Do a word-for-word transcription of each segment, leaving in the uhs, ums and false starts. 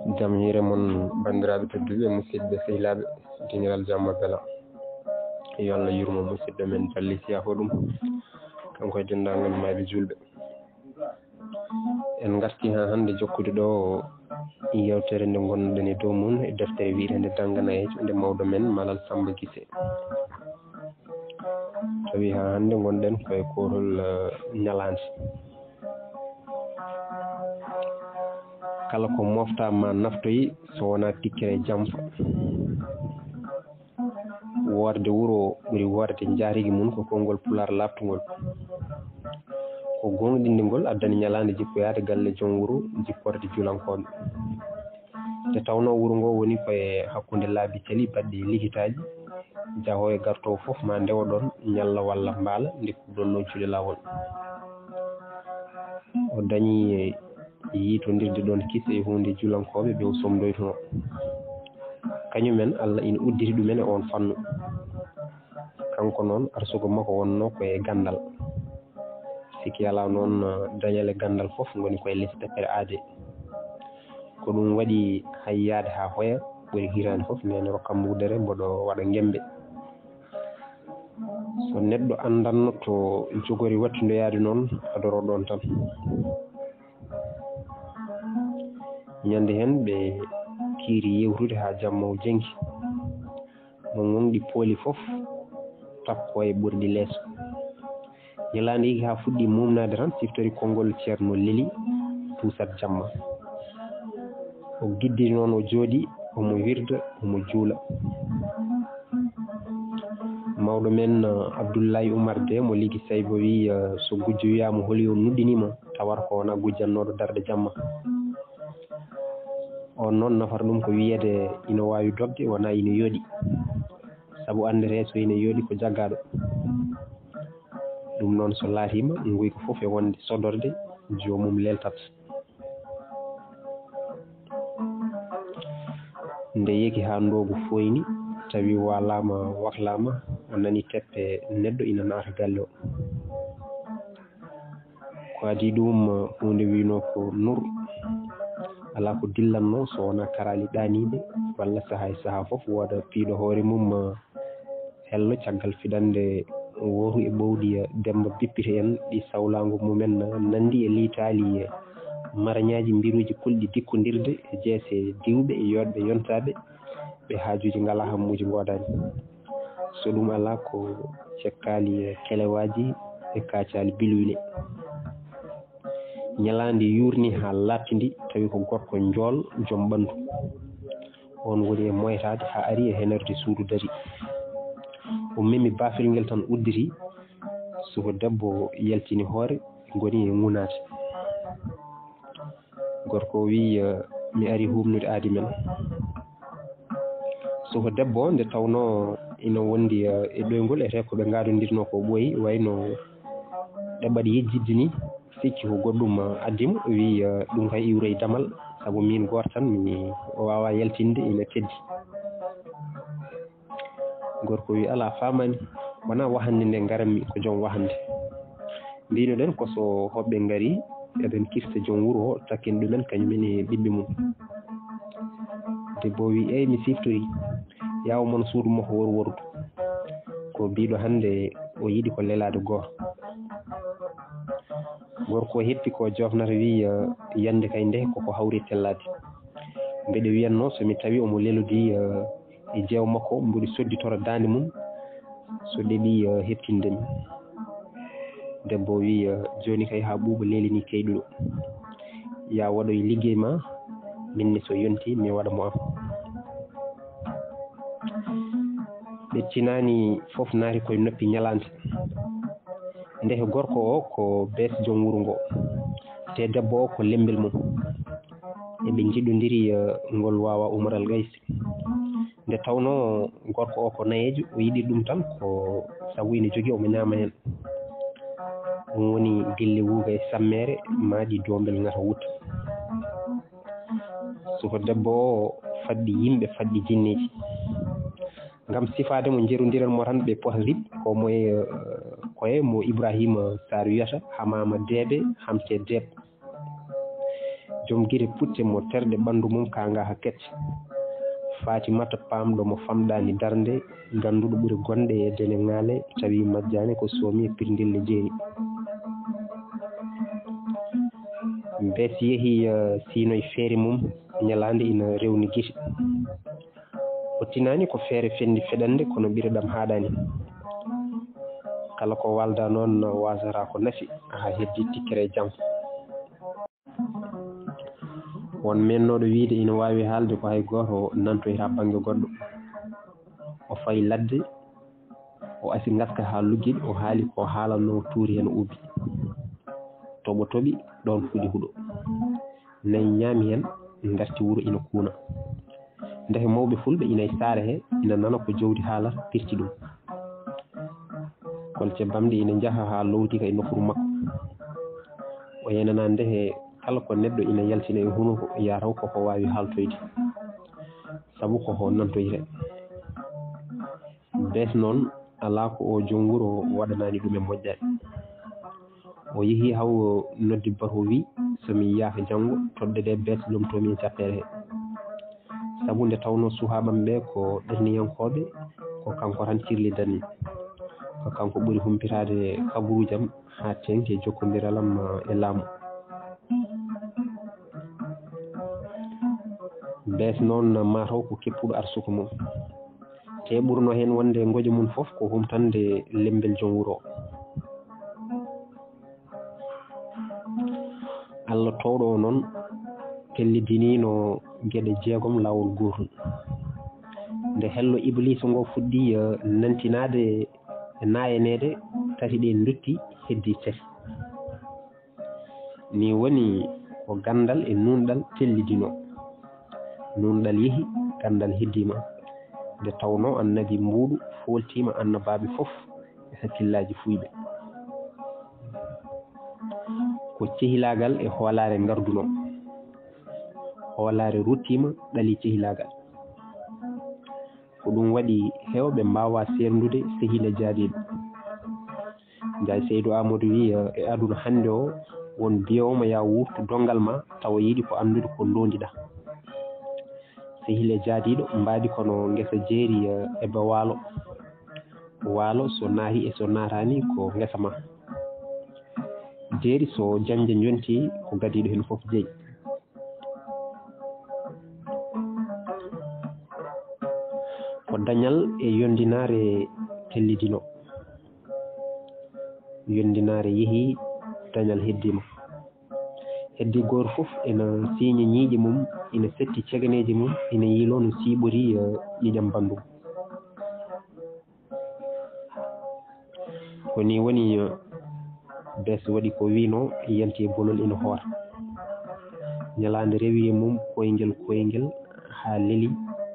Jam hiire mon, banndiraaɓe tedduɓe, musidɓe sehilaaɓe, diniral jamma bela. Yo Allah yurmo musidɗo men Balli Siyaho ɗum, kanko e denndaangal maaɓe juulɓe. En ngarti haa hannde jokkude ɗo yewtere nde ngonnoɗen e dow mum e deftere wiyeteende Dannga Nayeejo nde mawɗo men Malal Samba Gise. Tawi haa hannde ngonɗen ko e koorol, eh, ñalaande. Kala ko mofta ma naftoyi so wonaa tikkere jamfa. Woorde wuro ɓuri woorde njaatigi mum ko konngol Pulaar laaɓtungol. Ko gooŋɗinɗingol addani ñalaande jippoyaade galle joom wuro, jipporde julankooɓe. Nde tawnoo wuro ngoo woni ko e hakkunde laabi cali baɗɗi e likitaaji, jahoowo e gartoowo fof ma ndewo ɗoon, ñalla walla mbaala, ndikku ɗoon no juule laawol. O dañi yiitondirde ɗoon kis e huunde julankooɓe ɓe o somndoytunoo. Kañum en, Allah ina udditi ɗum en e oon fannu. Kanko noon, arsugo makko wonnoo ko e ganndal. Sikki alaa noon, dañale ganndal fof ngoni ko e les teppere aadee. Ko ɗum waɗi hay yahde haa hoya ɓuri hitaande fof, ndeen rokkam wuddere mboɗo waɗa ngemmbe. So neɗɗo anndanno to jogori wattindoyaade noon, a doro ɗoon tan. Ñande heen ɓe kiiri yewtude haa jamma o jenki. Mo ŋoŋɗi pooli fof takko e ɓurɗi leeso. Ñalaande yiki haa fuɗɗi mumnaade tan siftori konngol Ceerno Leli Puusat Jamma. O gidditi noon o jooɗi, omo wirda, omo juula. Mawɗo men, eh, Abdullahi Umar de mo Ligi Saybo wi, eh, so gujjo wiyaama holi o nuɗɗiniima, tawata ko wona gujjannooɗo darde jamma. On noon nafata ɗum ko wiyeede ina waawi dogde, wona ina yooɗi. Sabu anndete so ina yooɗi ko jaggaaɗo. Ɗum noon so laatiima, nguyka fof e wonde sodorde, joomum leeltat. Nde yeki haa ndoogu fooyni, tawi waalaama, waklaama, o nani teppe neɗɗo ina naata galle o. Ko adii ɗum, huunde wiyno ko nur. Alaa ko dillanno so wonaa karaali ɗaaniiɗe, walla sahaa e sahaa fof wooda piiɗo hoore mum, hello caggal fiɗannde wooru e ɓowɗi Demmba Bippite en ɗi sawlaango mumen nanndi e leytaali e marañaaji mbiruuji kulɗi dikkondirde e jeese diwɓe e yooɗɓe yontaaɓe ɓe haajuuji ngalaa hammuuji ngoodaani. So ɗum alaa ko cekkaali e kelewaaji e kaacaali biluyle. Ñalaande yuurni haa laaɓtindi, tawi ko gorko njool, joom ɓanndu. Oon woni e moytaade haa ari e henorde suudu dari. O memi baafel ngel tan udditi, suka debbo yaltini hoore, ngoni e ŋunaade. Gorko o wii, eh, "Mi ari huumnude aadi men." Suka debbo nde tawnoo ina wondi, eh, e ɗoyngol, etee ko ɓe ngaadondirnoo ko ɓooyi, wayno ɗe mbaɗi yejjitde ni, sikki ko goɗɗum, eh, addi mo, o wii, eh, "Ɗum kay iwroy damal, sabu miin gooto tan mi waawaa yaltinde, ina teddi." Gorko wi, "Alaa, faamaani, wonaa wahannde nde ngaranmi, ko joom wahannde. Mbiinoɗen ko so hoɓɓe ngari, eɗen kirsa joom wuro o, takken ɗumen kañum en e ɓiɓɓe mum." Debbo wi, "Eey, mi siftori, yaw mon suudu makko worwordu. Ko biiɗo hannde o yiɗi ko lelaade gooto." Gorko o heppi ko joofnata, wi, "Yande kay nde koko hawri tellaade. Mbeɗe wiyatnoo so mi tawi omo lelodii, eh, e jeewo makko, mboɗo sodditora daande mum, so ɗeɓii, eh, heɓtinde mi." Debbo o wii, eh, "Jooni kay haa ɓuuɓa leeli ni keyɗuɗo. Yaa waɗoy liggey ma, min ne so yonti mi waɗa mo am." Ɓe tinaani fof naati koye noppi ñalaande. Ndeke gorko o ko bees joom wuro ngo, te debbo o ko lemmbel mum. Eɓe njiɗondiri, eh, ngol waawa Umar Al Gaysi. Nde tawnoo gorko o ko nayeejo, o yiɗi ɗum tan ko sabu ina jogii omo ñaama heen. Ɗum woni dille wuuga e sammeere, maaɗi doombel ngata wuta. Suka debbo o faɗɗi yimɓe, faɗɗi jinneeji. Ngam sifaade mo, njerondiren mo tan, ɓe pota rip, ko mo e, eh, ko e mo Ibrahima Sarr wiyata, "Hamaama deebe, hamte deeb." Joom gite pucce mo terɗe ɓanndu mum kaanga haa kecce. Faatimata paamɗo mo famɗaani darnde, gannduɗo ɓuri gonɗe e dene ŋaale, tawi majjaani ko soomi e pirndille jeeri. Bees yehi, eh, siinoy feere mum, ñalaande ina rewni gite. O tinaani ko feere fenndi feɗande, kono ɓireɗam haaɗaani. Kala ko waalda noon waasata ko nafi, haa heddi tikkere jam. Won meennooɗo wiyde ina waawi haalde ko hay gooto nantoyta bannge goɗɗo. O fayi ladde, o asi ngaska haa luggiɗi, o haali ko haalanoo tuuri heen ubbi. Toɓo toɓi, ɗoon fuɗi huɗo. Nayi ñaami heen, ngarti wuro ina kuuna. Ndeke mawɓe fulɓe ina e saare he, ina nana ko jowdi haalata, pirti ɗum. Kolce bamɗe ina njaha haa lowtika e nofuru makko. O yenanaa ndeke kala ko neɗɗo ina yaltina e hunuko, yataw koko waawi haaltoyde, sabu koko nantoyte. Bees noon, alaa ko o joom wuro waɗanaani ɗum e moƴƴaani. O yehi haa o noddi batu, o wi, "So mi yiyaaka janngo, toɗɗe ɗe Bees lomtoo mi e jappeere he." Sabu nde tawnoo suhaaɓam ɓe ko ɗanniyankooɓe, ko kanko tan cirlidanmi. Ko kanko ɓuri humpitaade kabaruujam haa teeŋti e jokkondiral am e laamu. Bees noon, mataw ko keppuɗo arsuko mum. Te ɓurno heen wonde ngoƴa mum fof ko humtande lembel joom wuro o. Allah toowɗo o noon pellidiniino geɗe jeegom laawol gootol. Nde hello Ibliisa ngo fuɗɗi, eh, nantinaade e naayaneede, tati ɗe ndutti, heddii tati. Ni woni ko ganndal e nuunɗal tellidinoo. Nuunɗal yehi, ganndal heddiima. Nde tawnoo annabi mbuuɗu fooltiima annabaaɓe fof e hakkillaaji fuuyɓe. Ko cehilaagal e hoolaare ngardunoo. Hoolaare ruttiima, ɗali cehilaagal. Ko ɗum waɗi heewɓe mbaawaa seerndude sehila jaadiiɗo. Njaay Seydu Aamadu wiyi, e aduna hannde o, won biyoowo ma yaa wuurtu donngal ma, tawa yiɗi ko anndude ko ndondiɗaa. Sehile jaadiiɗo mbaadi kono ngesa jeeri, eh, e ba waalo. Waalo so naati e so naataani ko ngesa ma. Jeeri so jannja njonti ko gadiiɗo heen fof jeyi. Ko dañal e yondinaare tellidinoo. Yondinaare yehi, dañal heddiima. Heddii gooto fof ina siiñi ñiiƴe mum, ina setti ceganeeji mum, ina yiiloo no siiɓori, eh, ƴiiƴam banndum. Ko nii woni, eh, Bees waɗi ko wiynoo, yanti e bolol ina hoora. Ñalaande rewi e mum koyngel koyngel haa leli,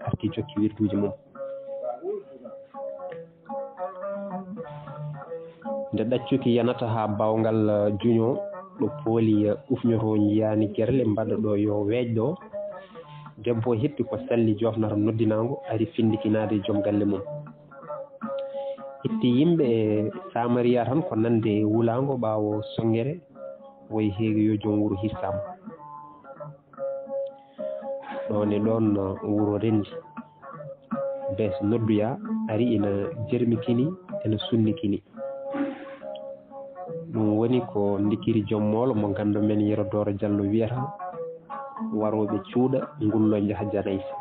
arti jokki wirduuji mum. Nde ɗaccuki yanata haa baawngal, eh, juñoo, ɗo pooli, eh, ufñotoo njiyaani gerle mbaɗa ɗo yo weeƴ ɗo, debbo heppi ko salli joofnata noddinaango, ari findikinaade e joom galle mum. Itti yimɓe e Samariya tan ko nande wulaango ɓaawo sonngere, woy heege yo joom wuro hissaama. Ɗoon e ɗoon wuro renndi. Bees noddoyaa, ari ina jermikini, ina sunnikini. Ɗum woni ko ndikiri joom moolo mo ganndo men Yero Dooro Jallo wiyata, warooɓe cuuɗa, ngullo njaha janaysa.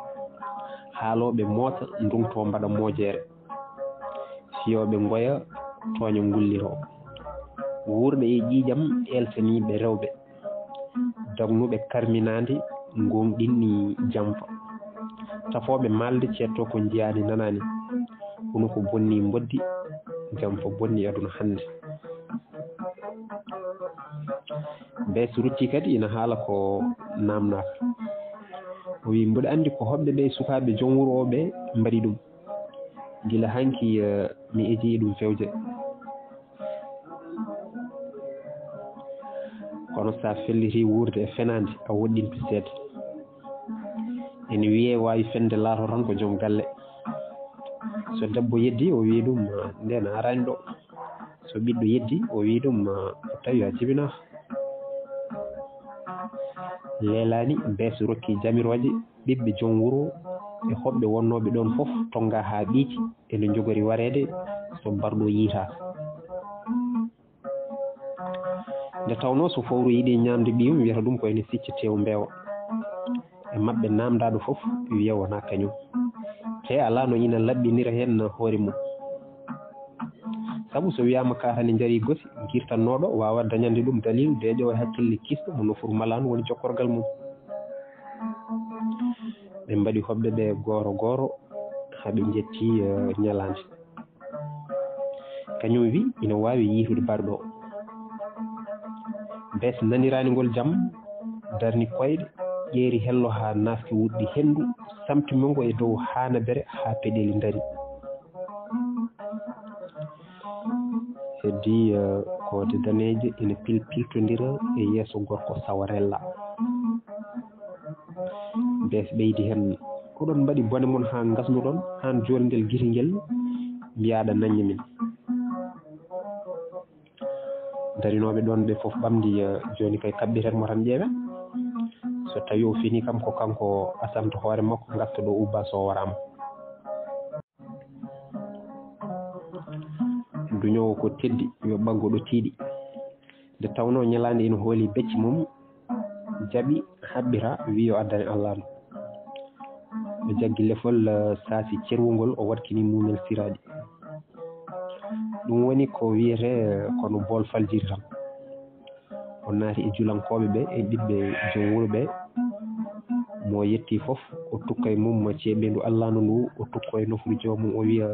Haalooɓe moosa, ndungtoo mbaɗa moojeere. Fiyooɓe ngoya, tooña ngulliroo. Wuurɓe e ƴiiƴam, eeltaniiɓe rewɓe. Dagnuɓe karminaade, ngoongɗinni jamfa. Tafooɓe maalde, ceettoo ko njiyaani nanaani. Kono ko bonni mboddi, jamfa bonni aduna hannde. Bees rutti kadi ina haala ko naamnaaka. O wiyi, "Mboɗo anndi ko hoɓɓe ɓe sukaaɓe joom wuro o ɓe mbaɗi ɗum. Gila hanki, eh, mi ejii e ɗum fewje. Kono so a felliti wuurde e fenaande, a woɗɗintu seeɗa." Ene wiyee waawi fende laato tan ko joom galle. So debbo yeddi, o wiyi ɗum, "Ndeen a araani ɗo." So ɓiɗɗo yeddi, o wiyi ɗum, "Tawi a jibinaaka." Leelaani, Bees rokki jamirooje ɓiɓɓe jom wuro e hoɓɓe wonnooɓe ɗoon fof, tonngaa haa ɓiiti, ene njogori wareede so barɗo yiytaaka. Nde tawnoo so fowru yiɗii ñaamde ɓiyum, wiyata ɗum ko ene sicca teewu mbeewa. E maɓɓe naamndaaɗo fof wiya wonaa kañum. Tee alaa no ina laɓɓinira heen hoore mum. Sabu so wiyaama kaatane njarii gosi, girtannooɗo waawaa dañande ɗum daliil deeƴoowo e hakkille kisɗo mo nofuru malaandu woni jokkorgal mum. Ɓe mbaɗi hoɓɓe ɓe gooro gooro haa ɓe njetti, eh, ñalaande. Kañum wi ina waawi yiytude barɗo o. Bees naniraani ngol jam, darni koyɗe, ƴeeri hello haa naaske wuɗɗi henndu, samti mo ngo e dow haanabere haa peɗeli ndari. Heddii, eh, koode daneeje ina pilpiltondira e yeeso gorko sawarella. Bees ɓeydi heen, "Oɗon mbaɗi bone mon haa ngasnuɗon, haan joolngel gite ngel, mbiyaaɗa nañña min." Darinooɓe ɗoon ɓe fof ɓamdi, eh, "Jooni kay kaɓɓiren mo tan ƴeewen. So tawii o finii kam ko kanko asanta hoore makko, ngatta ɗo ubba so o waraama." Duñoowo ko teddi, yo ɓaggo ɗo tiiɗi. Nde tawnoo ñalaande ina hooli becce mum, jaɓi haɓɓira, wi yo addane Allaaɗo. O jaggi lefol, eh, saasi cerwungol, o waɗkini muumel siraaɗi. Ɗum woni ko wiyetee, eh, kono bool faljiri tan. O naati e julankooɓe ɓe, e ɓiɓɓe joom wuro ɓe. Mo yetti fof, o tukka e mum ceeɓeendu Allaaɗo ndu, o tukka e nofru joomum, o wiya,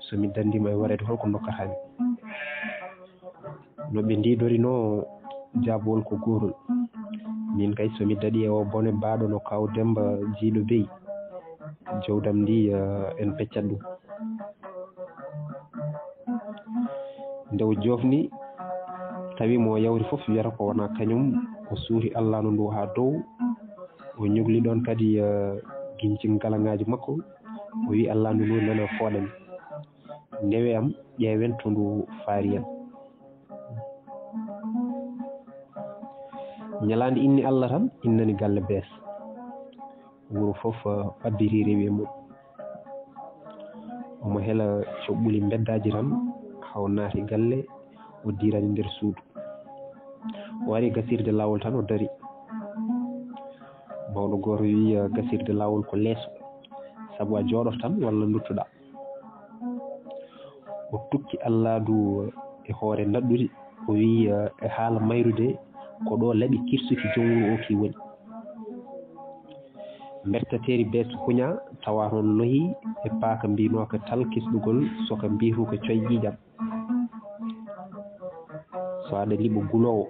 "So mi danndiima e wareede, holko ndokkataa mi?" No ɓe ndiidorinoo, jaabawol ko gootol. "Min kay, so mi daɗii e o bone baaɗo no Kaaw Demmba Jiiɗo Bey, jawdam ndi, eh, en peccat ɗum." Nde o joofni, tawi mo yawri fof wiyata ko wonaa kañum, o suuti Allaaɗo ndu haa dow, o ñugli ɗoon kadi, eh, giñcin galaŋaaji makko, o wi, "Allaaɗo ndu nana fooɗa mi. Ndewe am, ƴeewen to ndu faari en." Ñalaande inni Allah tan innani galle Bees. Wuro fof, eh, ɓadditi rewi e mum. Omo hela coɓɓuli mbeddaaji tan, haa o naati galle, o diirani nder suudu. O ari gasirde laawol tan, o dari. Mawɗo gooto wiyi, eh, gasirde laawol ko leeso, sabu a jooɗoto tan walla nduttoɗaa. O tukki Allaaɗo e hoore ndaɗɗudi, o wiyi, eh, e haala mayrude, ko ɗo laaɓi kirsuki joom wuro o ki woni. Mbertateeri Bees huña, tawa toon lohi e paaka mbinooka tal kisɗugol, soka mbiiruka coy ƴiiƴam. So aɗa liɓa guloowo,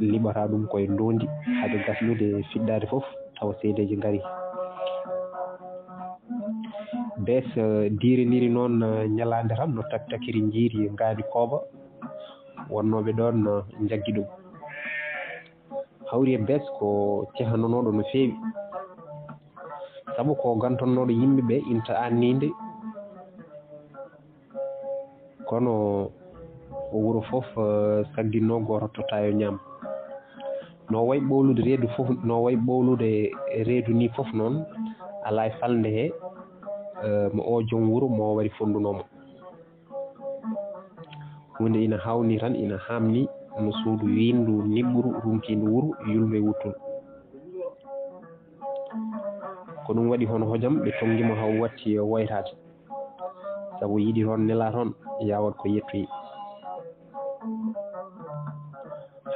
liɓata ɗum koye ndoondi, haade gasnude fiɗɗaade fof, tawa seedeeji ngari. Bees, eh, diiriniri noon, eh, ñalaande tan no taktakiri njiiri ngaandi kooba, wonnooɓe ɗoon, eh, njaggi ɗum. Hawri e Bees ko cehanonooɗo no feewi, sabu ko gantonnooɗo yimɓe ɓe inta anninde, kono o wuro fof, eh, sagginno gooto totta yo ñaam. No way ɓowlude reedu fof, no way ɓowlude reedu ni fof noon, alaa e falnde he, eh, mo o joom wuro mo wari fondunoo mo. Huunde ina hawni tan, ina haamni no suudu wiinndu niɓɓuru, runkiindu wuro, yulndu e wuttundu. Ko ɗum waɗi hono hojam, ɓe tonngi mo haa o watti wayraade. Sabu yiɗi toon, nelaa toon, yaawat ko yettoyi.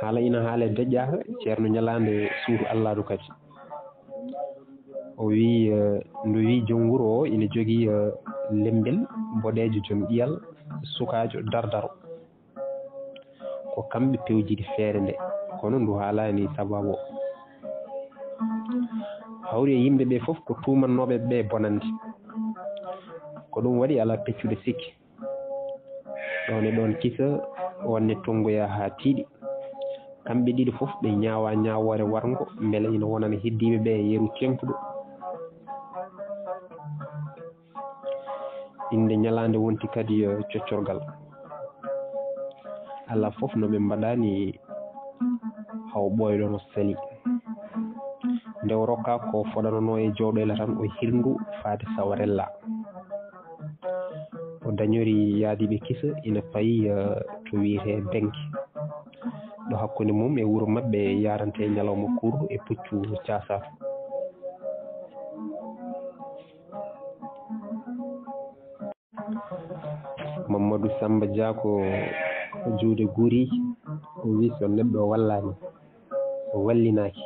Haala ina haale deƴƴaaka, Ceerno Ñalaande suudu Allaaɗo kadi. O wiyi, eh, ndu wiyi joom wuro o ina jogii, eh, lemmbel boɗeejo joom ƴiyal, sukaajo dardaro. Ko kamɓe pewjidi feere nde, kono ndu haalaani sabaabu o. Hawri e yimɓe ɓe fof ko tuumannooɓe ɓe bonannde. Ko ɗum waɗi alaa peccude sikke. Ɗoon e ɗoon kisa, wonde tonngoya haa tiiɗi. Kamɓe ɗiɗo fof ɓe ñaawa ñaawoore warngo, mbele ina wonana heddiiɓe ɓe yeru teeŋtuɗo. Innde ñalaande wonti kadi, eh, coccorgal. Alaa fof no ɓe mbaɗani, haw ɓooyɗo no sali. Nde o rokkaa ko foɗanonoo e jooɗoyla tan, o hirndu faade sawarella. O dañori yaadiiɓe kisa ina payi, eh, to wiyetee Benke. Ɗo hakkunde mum e wuro maɓɓe yarante ñalawma kuur e puccu Caasar. Mamadou Samba Dia ko juuɗe guuriiji, o wi so neɗɗo wallaani, o wallinaaki,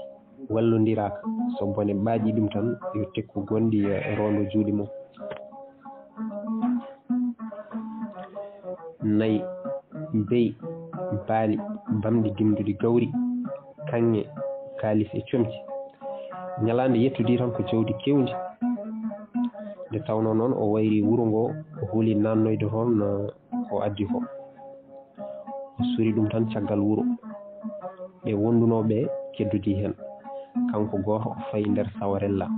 wallondiraaka, so bone ɓaaƴi ɗum tan, yo tekku gonɗi e roondo juuɗe mum. Nayi, beyi, baali, bamɗi dimduɗi gawri, kaŋŋe, kaalis e comci. Ñalaande yettudi tan ko jawdi keewndi. Nde tawnoo noon o wayri wuro ngoo, o huli naannoyde toon, eh, ko addi ko. O suri ɗum tan caggal wuro. Ɓe wondunoo ɓe keddodii heen. Kanko gooto o fayi nder sawarella.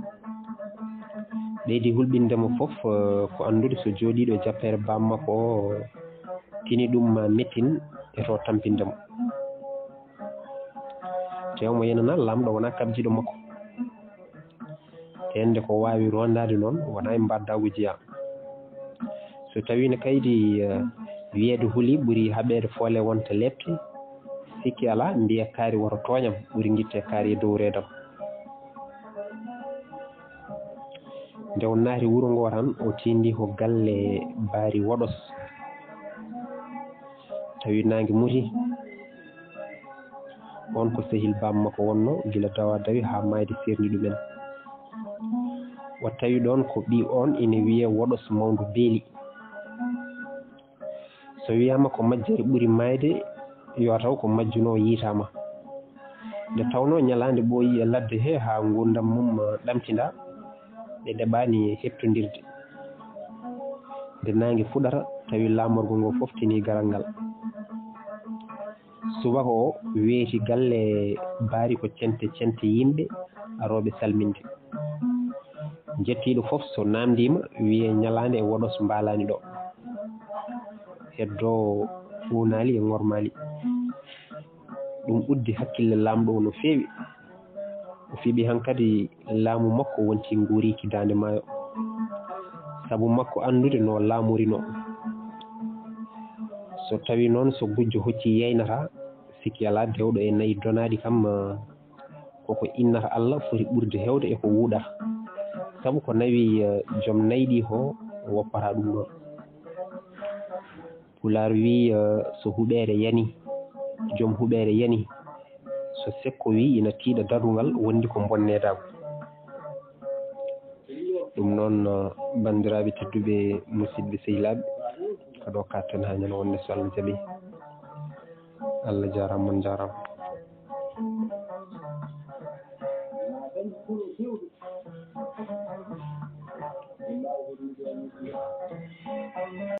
Ɓeydi hulɓinde mo fof, eh, ko anndude so jooɗiiɗo jappeere baam makko o, tini ɗum ma mettin e to tampinde mo. Te omo yenana Laamɗo wonaa kabjiiɗo makko. Te nde ko waawi rondaade noon, wonaa e mbaddaagu jeyaa. So tawii ne kaydi, eh, wiyeede huli ɓuri haɓeede foole wonta leeɓte, sikki alaa, mbiya kaari woto tooñam, ɓuri ngitte kaari e dow reedam. Nde o naati wuro ngoo tan, o tiindii ko galle Baari Woɗos. Tawi naange muti. On ko sehil baam makko wonnoo, gila dawa dawi haa maayde seerndi ɗumen. O tawi ɗoon ko ɓiy on ina wiyee Woɗos mawndu beeli. So wiyaama ko majjere ɓuri maayde, yo taw ko majjunoo yiytaama. Nde tawnoo ñalaande ɓooyi e ladde hee haa nguurndam mum ɗamtinda, ɓe ɗeɓaani heɓtondirde. Nde naange fuɗata, tawi laamorgo ngo fof tinii garal ngal. Subaka o weeti galle Baari ko cente cente yimɓe arooɓe salminde. Jettiiɗo fof so naamndiima, wiyee ñalaande e Woɗos mbaalaani ɗo. Heddoowo fuunaali e ŋormaali. Ɗum uddi hakkille Laamɗo o no feewi. O fiɓi hankadi laamu makko wonti nguuriiki daande maayo. Sabu makko anndude no laamurinoo. So tawii noon so gujjo hocci yeynata, sikki alaa dewɗo e nayi donaaɗi kam, eh, koko innata Allah foti ɓurde heewde e ko wuuɗata. Sabu ko nawi, eh, joom nayi ɗi ko woppata ɗum ɗoon. Pulaar wii, eh, so huɓeere yanii, joom huɓeere yanii, so sekko wii ina tiiɗa darungal, wondi ko bonneedaagu. Ɗum noon, eh, banndiraaɓe tedduɓe, musidɓe sehilaaɓe, ko ɗo katten haa ñande wonde so Allah jaɓi. Allah jaaraama, mon njaaraama.